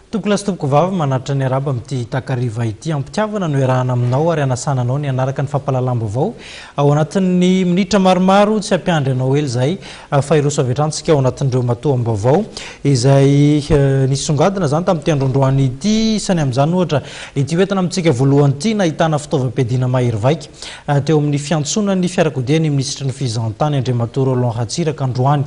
Tompokolahy sy tompokovavy, manatitra ny arahaba amin'ity takariva ity. Am-pitiavana no iarahana aminao ary anasana anao ny hanaraka ny fampahalalam-baovao ao anatin'ny minitra maromaro. Tsy hampiandry anao ela izahay fa hiroso avy hatrany isika ao anatin'ireo matoam-baovao izay nisongadina izany tamin'ity androandroany ity. Isany amin'izany ohatra ity hoentina amintsika voalohany ity, nahitana fitaovam-piadiana mahery vaika teo amin'ny fiantsonan'ny fiarakodia ny minisitry ny fizahantany Andriamatoa Roland Ratsiraka androany.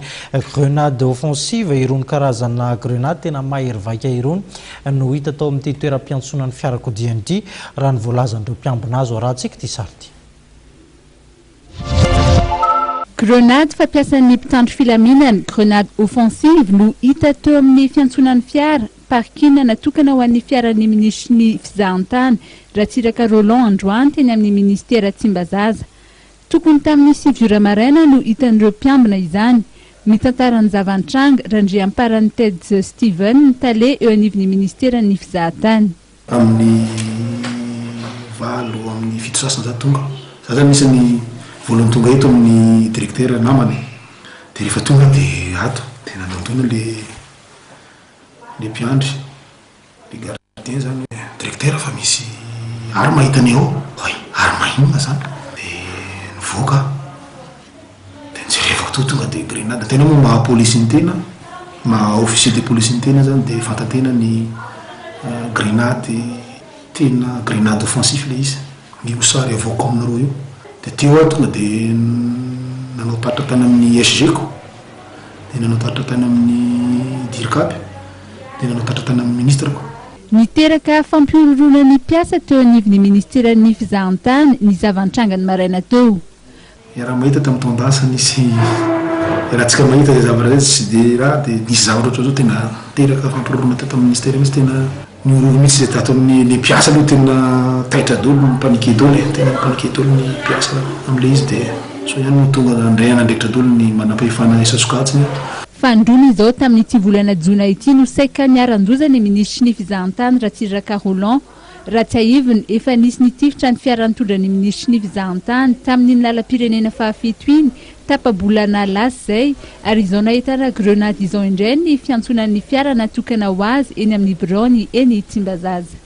Grenade offensive, irony karazana grenade tena mahery vaika irony no hita tao amin'ity toeram-piantsonan'ny fiarakodiany ity, raha ny voalazan'ireo mpiambina azy. Arahantsika ity sary ity. Grenade fampiasan'ny mpitandro filaminana, grenade offensive, no hita teo amin'ny fiantsonan'ny fiara, parking natokana ho an'ny fiaran'ny minisitry ny fizahantany, Ratsiraka Roland androany teny amin'ny minisitera Tsimbazaza. Tokony tamin'ny 9 ora maraina no hitan'ireo mpiambina izany. Mitantara ny zava-nitranga, Randriamparany Teds Steven, tale eo anivon'ny minisiteran'ny fizahantany. Tamin'ny valo amin'ny fito sasany za tonga. Za zany anisan'ny voalohany tonga eto amin'ny directeur namana e. Dia rehefa tonga dia ato dia nandondona le le mpiandry, le gardien zany hoe directeur fa misy arme hitanay ao. Hay, arme inona zany? Dia nivoaka aho. Dia nijerevako teo tonga dia grenade. Tena moa maha polisy ny tena, maha officier de police ny tena zany dia fantatena ny grenade, tena grenade offensif ilay izy, io sary avoakako aminareo io. Dia teo aho tonga dia nanao tatitra tany amin'ny SG-ko, dia nanao tatitra tany amin'ny Dircab, dia nanao tatitra tany amin'ny ministre-ko. Niteraka fampihorohoroana ny mpiasa teo anivon'ny minisiteran'ny fizahantany ny zava-nitranga ny maraina teo. Iaraha-mahita tamin'ny taon-dasa nisy, iarahantsika mahita izay zavatra izay tsy dia raha dia nisy zavatra ohatran'izao tena niteraka fampiroroana teto amin'ny ministera mihitsy, tena nihorohoro mihitsy izay tato amin'ny, ny mpiasa aloha tena taitra daholo, mi-paniquer daholo e, tena mi-paniquer daholo ny mpiasa amin'ilay izy dia soa ihany no tonga nandray an'andraikitra daholo ny manampahefana isan-tsokajiny. Fanindroany izao tamin'ity volana jona ity no saika niharan-doza ny minisitry ny fizahantany Ratsiraka Roland. Raha tsiahivina, efa nisy nitifitra ny fiara nitondra ny minisitry ny fizahantany tamin'iny lalam-pirenena fahafito iny, tapa-bolana lasa izay, ary izao nahitana grenady izao indray ny fiantsonan'ny fiara natokana ho azy eny amin'ny biraony eny Tsimbazaza.